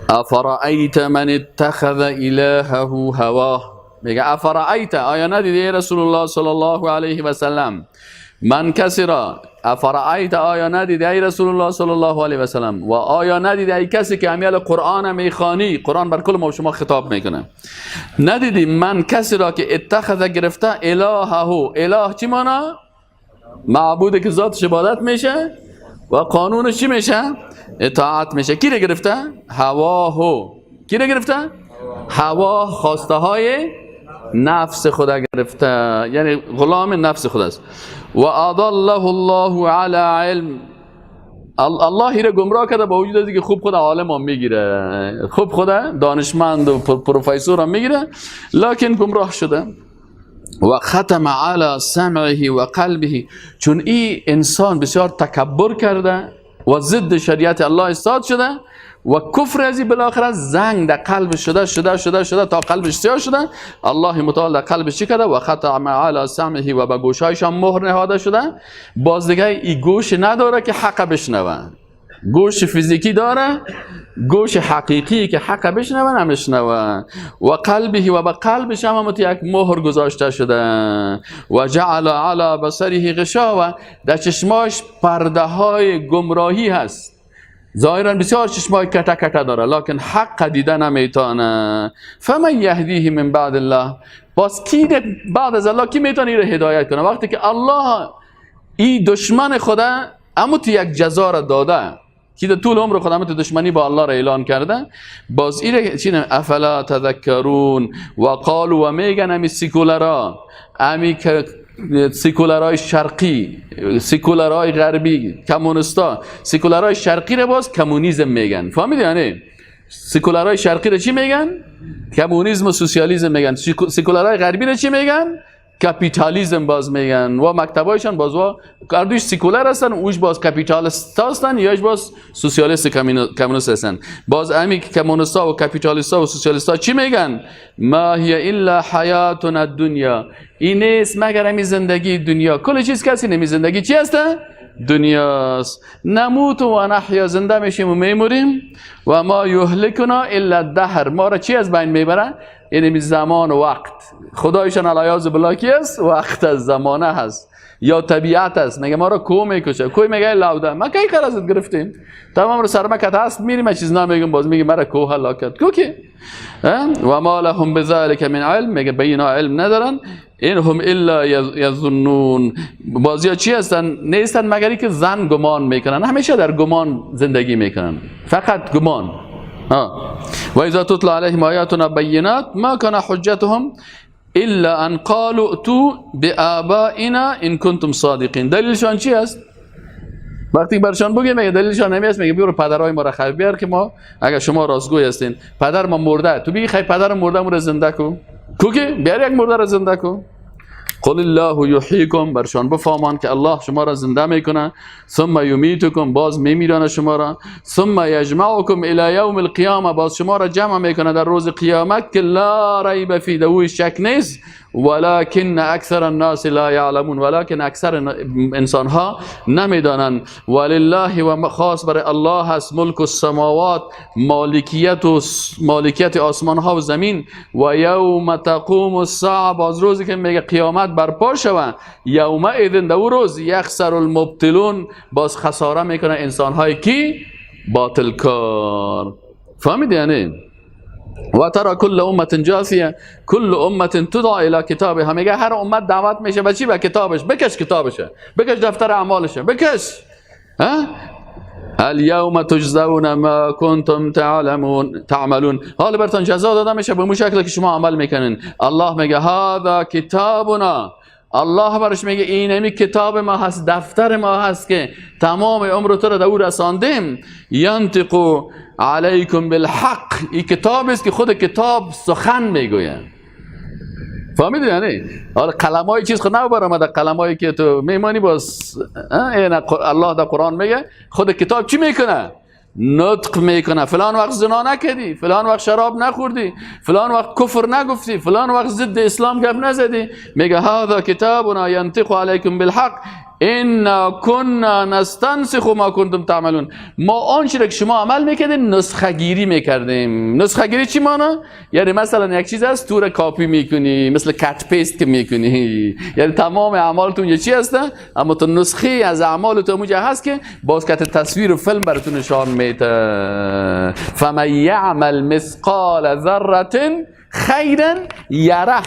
افرأیت من اتخذ الهه هواه. میگه افرأیت، آیا ندیدی رسول الله صلی الله علیه و سلم من کسی را، افرأیت آیا ندیدی ای رسول الله صلی الله علیه و سلم، و آیا ندیدی ای کسی که امیال قرآن میخوانی، قرآن بر کل ما شما خطاب میکنه، ندیدی من کسی را که اتخذ گرفته الهه، اله چی مانا؟ معبود که ذاتش عبادت میشه و قانونش چی میشه؟ اطاعت میشه. کی را گرفته؟ هواه. کی را گرفته؟ هوا، خواسته های نفس خدا گرفته، یعنی غلام نفس خدا است. و اضله الله علی علم، الله را گمراه کرده با وجود اینکه خوب خدا عالم هم میگیره، خوب خدا دانشمند و پروفسور هم میگیره، لکن گمراه شده. و ختم علی سمعه و قلبه، چون این انسان بسیار تکبر کرده و ضد شریعت الله استاد شده و کفر ازی بالاخره زنگ در قلب شده شده شده شده تا قلبش سیاه شده. الله متعال در قلبش چی کرده؟ و ختم علی سمعه، و به گوشایش هم مهر نهاده شده. باز دیگه ای گوش نداره که حق بشنوه، گوش فیزیکی داره، گوش حقیقی که حق بشنوه نمیشنوه. و قلبه، و به قلبش هم یک مهر گذاشته شده. و جعل علی بصره غشاوه، در چشماش پرده های گمراهی هست. ظاهرا بسیار چشمای کته کته داره، لکن حق دیده نمیتونه. فمن یهدیه من بعد الله، باز کی بعد از الله کی میتونه این هدایت کنه؟ وقتی که الله این دشمن خدا اما تو یک جزا را داده که در طول عمر خود تو دشمنی با الله را اعلان کرده، باز این چی؟ افلا تذکرون. و قالوا، و میگن امی سیکولرا، امی سیکولرای شرقی، سیکولرای غربی، کمونیستا، سیکولرای شرقی را باز کمونیسم میگن. فهمیدی؟ یعنی سیکولرای شرقی را چی میگن؟ کمونیسم و سوسیالیسم میگن. سیکولرای غربی را چی میگن؟ کاپیتالیسم باز میگن. و مکتبایشان باز و هر سیکولر هستن، اوش باز کاپیتالیست هستن، یاش باز سوسیالیست کمونیست هستن. باز امی کمونیستا و کاپیتالیستا و سوسیالیستا چی میگن؟ ما هی الا حیاتنا الدنیا، این نیست مگر امی زندگی دنیا. کل چیز کسی نمی زندگی چی هسته؟ دنیاست. نموت و نحیا، زنده میشیم و میموریم. و ما یهلکنا الا الدهر، ما را چی از بین میبره؟ یعنی زمان و وقت. خدایشان العیاذ بالله کی است؟ وقت از زمانه هست یا طبیعت است. میگه ما را کو میکشه، کوی میگه لاوده، ما کی قرضت گرفتیم، تمام رو سرمکت هست، میریم چیز نمیگم، باز میگه مرا کو هلاکت کو کی. و ما لهم بذلك من علم، میگه به اینا علم ندارن. این هم الا یظنون، بازیا چی هستن؟ نیستن مگر که زن گمان میکنن، همیشه در گمان زندگی میکنن، فقط گمان. و اذا تتلى عليهم آیاتنا بینات ما كان حجتهم الا ان قالوا ائتوا بآبائنا ان كنتم صادقین. دلیلشان چی است؟ وقتی برشان بگه میگه دلیلشان نمی است، میگه برو پدرای ما را خبر بیار که ما اگر شما راستگوی هستین، پدر ما مرده، تو بگی خی پدر مرده مو را زنده کو، کو که بیار یک مرده را زنده کو. قل الله یحییکم، برشان بفهمان که الله شما را زنده میکنه. ثم یمیتکم، باز میمیرانه شما را. ثم یجمعکم الی یوم القیامه، باز شما را جمع میکنه در روز قیامت که لا ریب فی، دوی شک نیست. ولكن اکثر الناس لا یعلمون، ولكن اکثر انسان ها نمیدانند. ولله، و خاص برای الله هست ملک السماوات، مالکیت و مالکیت آسمان ها و زمین. و یوم تقوم الساعه، باز روزی که میگه قیامت برپا شوه، یومئذ، در روز، یخسر المبطلون، باز خساره میکنه انسان های کی؟ باطل کار. فهمیدی یعنی؟ و ترى کل امه جاثیه، کل امه تدعى الى کتابها، میگه هر امت دعوت میشه به چی؟ به کتابش. بکش کتابشه، بکش دفتر اعمالشه، بکش. ها الیوم تجزون ما کنتم تعلمون تعملون، حال برتان جزا داده میشه به اون شکلی که شما عمل میکنین. الله میگه هذا کتابنا، الله برش میگه اینمی کتاب ما هست، دفتر ما هست که تمام عمر تو را در او رساندیم. ینطق علیکم بالحق، این کتاب است که خود کتاب سخن میگوید. فهمیدی؟ یعنی حالا قلمای چیز خود نه برآمده، قلمایی که تو میمانی باز الله در قرآن میگه خود کتاب چی میکنه؟ نطق میکنه. فلان وقت زنا نکردی، فلان وقت شراب نخوردی، فلان وقت کفر نگفتی، فلان وقت ضد اسلام گپ نزدی. میگه هذا کتابنا ینطق علیکم بالحق انا كنا نستنسخ ما کنتم تعملون. ما آنچه را که شما عمل میکردین نسخه گیری میکردیم. نسخه گیری چی مانا؟ یعنی مثلا یک چیز هست تو را کاپی میکنی، مثل cut paste که میکنی، یعنی تمام اعمالتون یه چی هست، اما تو نسخه از اعمالتون اونجا هست که باز کت تصویر و فیلم براتون نشان میده. فمن یعمل مثقال ذره خیرا یره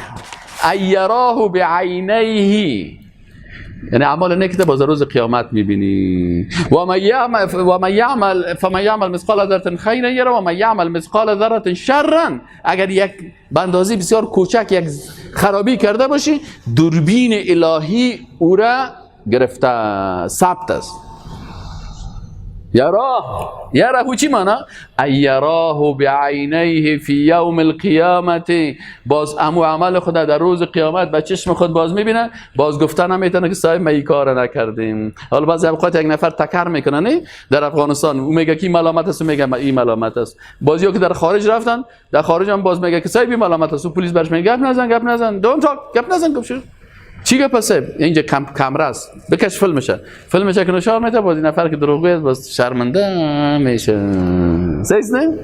ای یراه بعینیه. یعنی اعمال نیک باز روز قیامت میبینی. و من یعمل فمن یعمل مثقال ذره خیرا یره و من یعمل مثقال ذره شرا. اگر یک بندازی بسیار کوچک یک خرابی کرده باشی، دوربین الهی او را گرفته، ثبت است. یراه، یراه چی مانا؟ ای یراه بعینیه فی یوم القیامت. باز امو عمل خود در روز قیامت به چشم خود باز میبینه، باز گفتن نمیتونه که صاحب ما این کار نکردیم. حالا بعضی اوقات یک نفر تکر میکنه، نه در افغانستان او میگه کی ملامت است، میگه این ملامت است. بازی که در خارج رفتن، در خارج هم باز میگه که صاحب ملامت است. پلیس برش میگه گپ نزن، گپ نزن، don't talk، گپ نزن. گپ شو چی گپ است؟ اینجا کمره است، بکش فیلمشه، فیلمشه که نشان میده. باز این نفر که دروغگو است باز شرمنده میشه. صحیح نه؟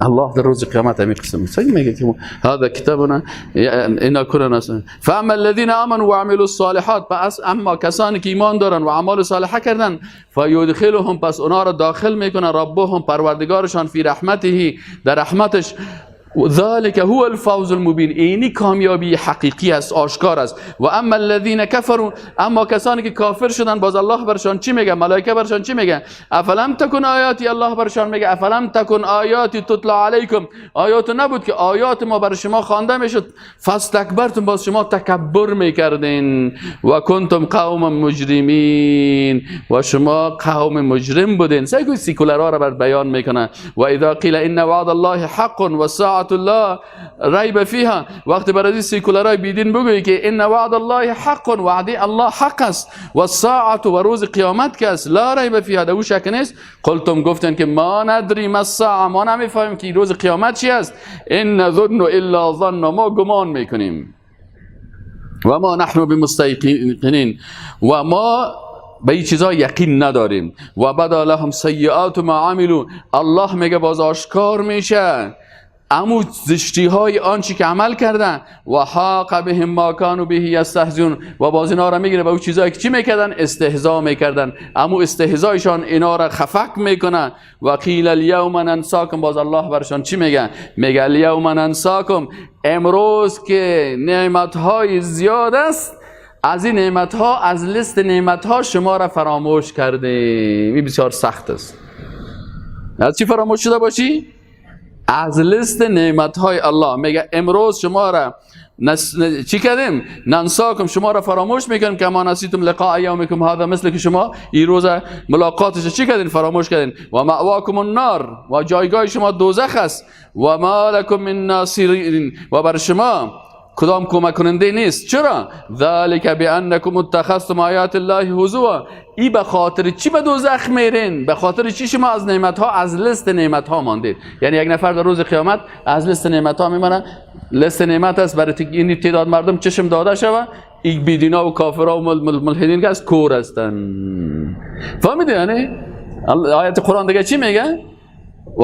الله در روز قیامت همین قسم صحیح میگه که هذا کتابنا انا كنا فاما الذين امنوا وعملوا الصالحات. پس اما کسانی که ایمان دارن و اعمال صالحه کردن، فیدخلهم، پس اونا را داخل میکنه ربهم، پروردگارشان، فی رحمته، در رحمتش. ذلك هو الفوز المبین. اینی کامیابی حقیقی است، آشکار است. و اما الذين كفروا، اما کسانی که کافر شدن، باز الله برشان چی میگه؟ ملائکه برشان چی میگه؟ افلم تکن آیاتی، الله برشان میگه افلم تکن آیاتی تتلی علیکم، آیات نبود که آیات ما بر شما خوانده میشد، فاستکبرتم، باز شما تکبر میکردین، و کنتم قوم مجرمین، و شما قوم مجرم بودین. سعی کنید سیکولرها را بر بیان میکنه. و اذا قیل ان وعد الله حق و ساعت الله ریب فیها. وقتی برای سیکولرای بیدین بگویی که ان وعد الله حق، وعده الله حق است، و ساعت، و روز قیامت که است، لا ریب فیها، در او شک نیست. قلتم، گفتن که ما ندری ما الساعه، ما نمیفهمیم که روز قیامت چی است. ان نظن الا ظن، ما گمان میکنیم، و ما نحن بمستیقنین، و ما به این چیزا یقین نداریم. و بدا لهم سیئات ما عملوا، الله میگه باز آشکار میشه امو زشتی های آنچه که عمل کردن. و حاق بهم ما کانوا به یستهزئون، و باز اینا را میگیره به اون چیزایی که چی میکردن؟ استهزا میکردن. امو استهزایشان اینا را خفق میکنه. و قیل الیوم ننساکم، باز الله برشان چی میگه؟ میگه الیوم ننساکم، امروز که نعمت های زیاد است، از این نعمت ها، از لیست نعمت ها شما را فراموش کردیم. این بسیار سخت است. از چی فراموش شده باشی؟ از لیست نعمت های الله. میگه امروز شما را چی کردیم؟ ننساکم، شما را فراموش میکنیم، که ما نسیتم لقاء یومکم هذا، مثل که شما این روز ملاقاتش چی کردین؟ فراموش کردین. و مأواکم النار، و جایگاه شما دوزخ است. و ما لکم من ناصرین، و بر شما کدام کمک کننده نیست. چرا؟ ذالک بانکم اتخذتم آیات الله هزوا. ای به خاطر چی به دوزخ میرین؟ به خاطر چی شما از نعمت ها، از لیست نعمت ها ماندید؟ یعنی یک نفر در روز قیامت از لیست نعمت ها میمانه. لیست نعمت است برای این تعداد مردم چشم داده شوه، این بیدینا و کافرها و ملحدین که از کور هستن. فهمیدی؟ یعنی آیت قرآن دیگه چی میگه؟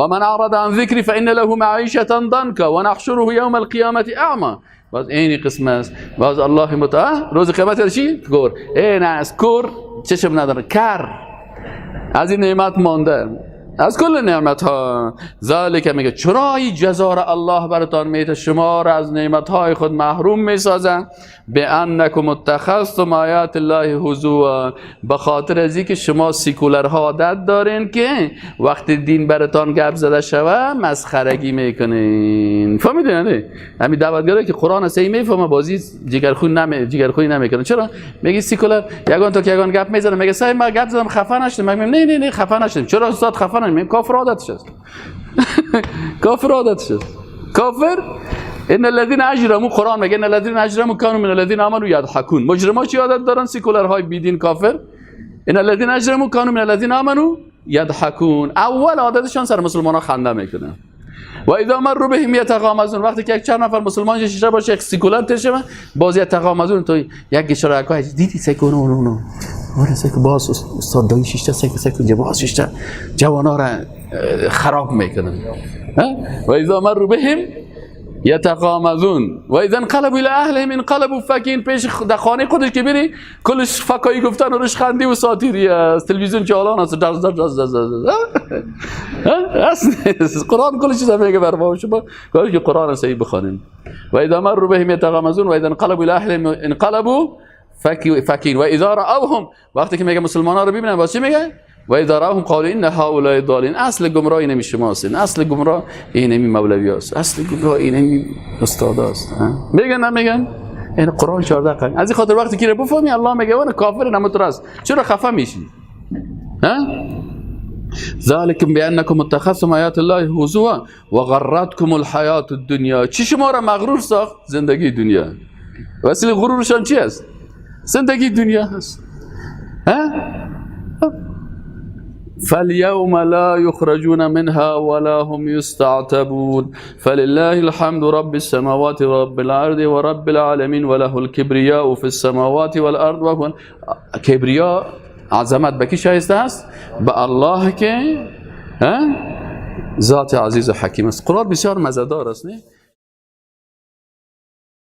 و من اعرض عن ذکری فان له معیشة ضنکا و نحشره یوم القیامة اعمی. باز اینی قسم است. باز الله متعال روز قیامت چی؟ کور. این از کور چشم نداره، کر از این نعمت مانده، از کل نعمت ها. ذالک، میگه چرا این جزا را الله براتان میده، شما را از نعمت های خود محروم میسازه؟ بانکم اتخذتم آیات الله هزوا، به خاطر از اینکه شما سیکولرها عادت دارین که وقتی دین براتان گپ زده شوه مسخرگی میکنین. فهمیدین؟ نه همین دعوتگرایی که قرآن صحیح میفهمه بازی جگرخونی نمیکنه. چرا؟ میگه سیکولر یگان تا که یگان گپ میزنه میگه صحیح ما گپ زدم خفه نشدم. میگم نه نه نه خفه نشدم. چرا استاد خفه نشدم؟ کافر عادتش است. کافر عادتش است. کافر ان الذين اجرموا، قرآن میگه ان الذين اجرموا كانوا من الذين آمنوا يضحكون. مجرما چی عادت دارن؟ سیکولرهای بیدین کافر. ان الذين اجرموا كانوا من الذين آمنوا يضحكون. اول عادتشان سر مسلمان ها خنده میکنن. و اذا مروا بهم يتغامزون. وقتی که یک چند نفر مسلمان شیشه باشه، یک سیکولر تر شه، باز یتغامزون، تو یک اشاره که دیدی سیکو نو نو آره سیکو باز استاد دایی شیشته سیکو سیکو باز شیشته جوانا را خراب میکنن. و اذا مروا بهم یتغامزون و اذا انقلبوا الى اهلهم انقلبوا فکین. پیش در خانه خودش که بری کلش فکایی گفتن و رش خندی و ساتیری است، تلویزیون چالان است، دز دز دز دز دز. قرآن کل چیز میگه بر ما شما کاری که قرآن صحیح بخوانیم. و اذا مروا بهم یتغامزون و اذا انقلبوا الى اهلهم انقلبوا فکین. و اذا راوهم، وقتی که میگه مسلمان‌ها رو ببینن باز چی میگه؟ و اذا راوهم قالوا ان هؤلاء ضالین. اصل گمراه اینمی شماست، اصل گمراه اینمی مولوی است، اصل گمراه اینمی استاد است. میگن نمیگن؟ این قرآن 14 قرن. از این خاطر وقتی که بفهمی الله میگه اون کافر نمتر است، چرا خفه میشی؟ ها؟ ذلكم بانكم اتخذتم آیات الله هزوا وغرتكم الحیات الدنیا. چی شما را مغرور ساخت؟ زندگی دنیا. وسیله غرورشان چی است؟ زندگی دنیا هست. ها؟ فاليوم لا يخرجون منها ولا هم يستعتبون فلله الحمد رب السماوات ورب الارض ورب العالمين وله الكبرياء في السماوات والارض. وهو کبریا عظمت به کی شایسته است؟ به الله که ذات عزیز و حکیم است. قرآن بسیار مزدار است، نه؟